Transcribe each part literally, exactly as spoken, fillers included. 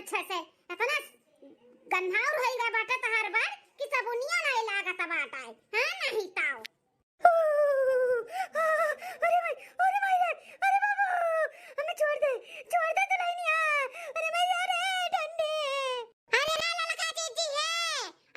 अच्छा से, इतना गन्हाउर होई गए बाटे तहार बार कि सबुनिया नाई लागत बाटे। हाँ, नहीं ताओ। अरे भाई, अरे भाई रे, अरे बाबू, हमें छोड़ दे, छोड़ दे दुल्हनिया। अरे भाई, अरे ठंडी। अरे रे ललका जीजी है,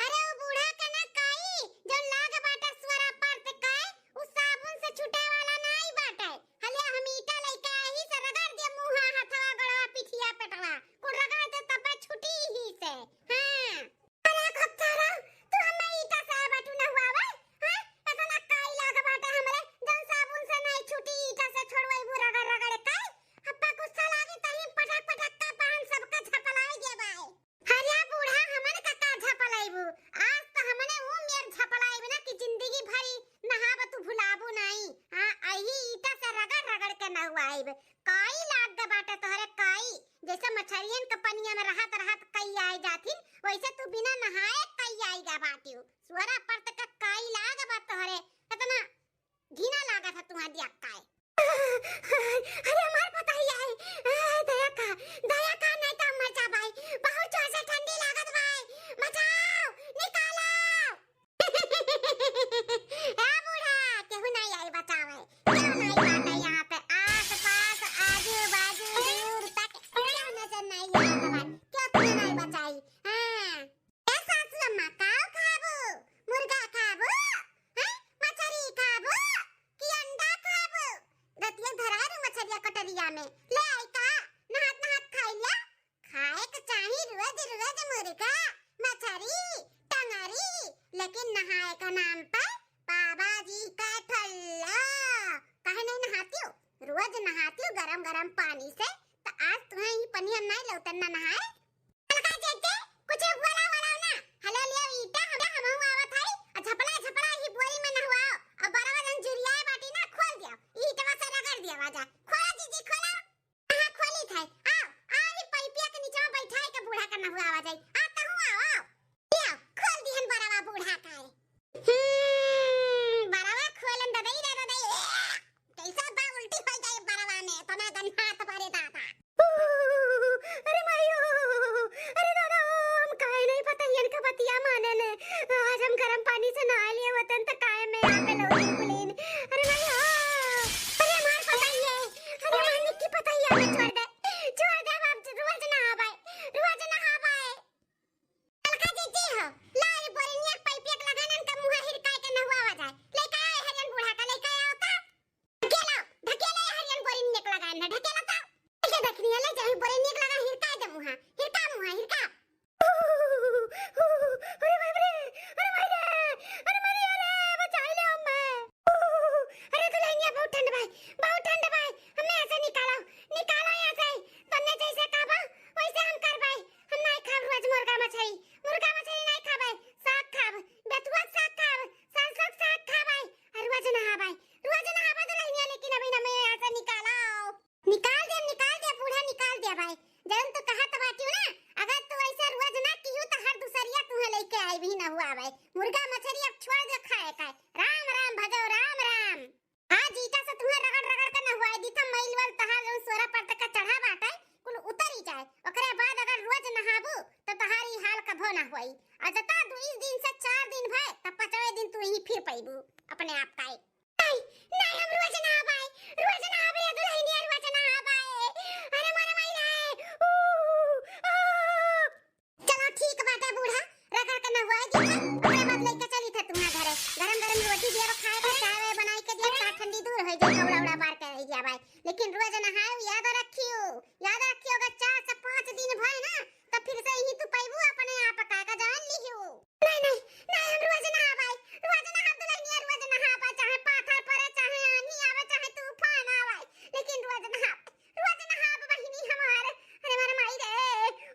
अरे वो बूढ़ा के ना काई, जौन लाग बाटे स्वरा परत के, उ साबुन से छूटे वाला नाई बाटे। हले हम ईटा लइके आही से रगड़ दे मुँहा, हथवा, गोड़वा, पिठिया, पेटवा, कुल रगड़ दे तबे छूटी ही से। हाँ। अरे खच्चरा, तू हमें ईटा से बाटू नहुआवे, हैं? इतना काई लाग बाटे हमरे, जौन साबुन से नाई छूटी, ईटा से छोड़वैबू रगड़ रगड़ के। अब्बा गुस्सा लागी तहीं पटक पटक के पान सबका झपलाई देबाई। अरे बूढ़ा, हमन का का झपलाइबू? आज त हमने ऊ मेर झपलाइब ना कि जिंदगी भरी नहाब तू भुलाबू नाई। हाँ, अही ईटा से रगड़ रगड़ के नहुआइब। काई लाग ग बाटे तोहरे काई, जैसे मछरियन के पनिया में रहत रहत कई आए जाथिन, वैसे तू बिना नहाए कई आई गा बाटियो। सुअरा परत का काई लाग बा तोहरे, इतना घिना लागत है तुहाँ दिया काय। अरे हमार पतोहिया है, ए, दया का, दया का, नहीं तो मर जा भाई, बहुत जोर से ठंडी लागत भाई, बचाओ, निकालो। ए बूढ़ा, केहू नहीं आई बचावे, केहू नहीं बाटे यहाँ पे, आस पास, आजू बाजू, दूर तक, केहू नजर नहीं आवत भाई, केहू तुम्हें नहीं बचाई। हाँ। ए सासू अम्मा, काव खाबू? मुर्गा खाबू? हैं? मछरी खाबू? कि अंडा खाबू? रतिया धराए रू मछरिया कटरिया में। ले आई का? नहात नहात खाई लिया। खाए के चाही रोज रोज मुर्गा, मछरी, टंगरी, लेकिन नहाए का नाम पर बाबा जी का ठल्ला। काहे नहीं नहाती हो? रोज नहाती हो गरम गरम पानी से, तो आज तुम्हें ही पनिया नहीं लौटन ना नहाए। ललका जेठे, कुछ बोला वाला ना। हलो लियो ईटा, हम, हमहू आवत हई। आ झपला, झपला ही बोरी में नहवाओ। आ बरवा जन जुरियाए बाटी ना, खोल दियो। ईटवा से रगड़ दियो आजा। खोला जीजी, खोला। हाँ, खोली थाई। आओ, आओ, ई पाइपिया के नीचे में बैठाई के बूढ़ा का नहवावा जाई। आ, तहू आओ, आओ। लियो, खोल दिहन बरवा बूढ़ा का रे। हम्म, बरवा खोलन ददई रे ददई। कैसा बा उल्टी हो जाए बरवा में, तना गन्हात बारे दादा। अरे मायो, अरे दादा, हम काहे नहीं पता इनका बतिया माने ने। आज हम गरम पानी से नहा लिए होतन त काहे में यहाँ पे लौटी कुलीन। अरे मायो, अरे हमार पता ही है, अरे हमार निक्की पता ही है, हमें छोड़ दे, छोड़ दे, अब रोज नहाबाए, रोज नहाबाए। ललका जीजी हो, ला ई बोरिनिया के पाइपिया के लगाए ना, इनका मुँहा हिरकाए के नहुआवा जाए। लइका आए हरियन बूढ़ा का, लइका आओ ता। ढकेला, ढकेला ये हरियन बोरिनिया के लगाए ना, ढकेला ता। ये देखनी है, ले जाई बोरिनिया के लगा हिरकाए दे मुँहा, हिरका मुँहा, हिरका। अरे बाप रे, अरे माई रे, अरे माई रे, अरे बचाई ले अम्मा। अरे दुल्हनिया बहुत ठंड भाई, बहुत ठंड भाई, हमें यहाँ से निकालो, निकालो यहाँ से। तन्ने जैसे कहबा, वैसे हम करबै। हम नहीं खाब रोज मुर्गा मछली, मुर्गा मछली नहीं खाबै। साग खाब, बेतुआ के साग खाब, सरसों के साग खाबै। और रोज नहाबै, रोज नहाबै दुल्हनिया, लेकिन अभी ना मैं यहाँ से निकालो। निकाल दे, निकाल दे बूढ़ा, निकाल दे भाई। जौन तू कहत बाटियो ना, अगर तू ऐसे रोज ना किहू तो हर दूसरिया तुहे लेके आई भी नहुआबै। मुर्गा मछली अब छोड़ दे खाए का। राम राम भजो, राम राम। आज ईटा से तुहे रगड़ रगड़ के नहुआई दी, त मैल वैल तहार जौन सोरा पर तक चढ़ा बाटे, कुल उतरी जाए। ओकरे बाद अगर रोज नहाबू, त तहार ई हाल कभो ना होई। आ जता दू दिन से चार दिन भए, त पचवे दिन तू ही फिर पइबू अपने आप का। नहीं, नहीं, हम रोज नहाबाए, रोज नहाबाए, दुल्हनिया रोज नहाबाए। अरे मारे माई रे, ऊ, आ। चलो ठीक बाटे बूढ़ा, रगड़ के नहवाई दिया, ओकरे बाद लेके चली थे तुम्हारे घरे। गरम गरम रोटी दिया खाए के, चाय वाय बनाई के दिया, चाय ठंडी दूर हो जाए, उड़ा उड़ा मार के रह गया भाई। लेकिन रोज नहाए, याद रखियो, याद रखियो, अगर चार से पाँच दिन भए ना, तो फिर से यही तू पैबू अपने आप का, का जान लियो। नहीं, नहीं, नहीं, हम रोज नहाबाई, रोज नहाब दुल्हनिया, रोज नहाबाई, चाहे पाथर पड़े, चाहे आनी आवे, चाहे तूफान आवे, लेकिन रोज नहाब, रोज नहाब बहिनी हमार। अरे मारे माई रे,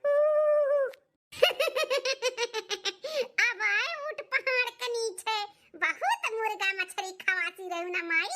ऊ। अब आए ऊँट पहाड़ के नीचे, बहुत मुर्गा मछली खवासी रहू ना माई।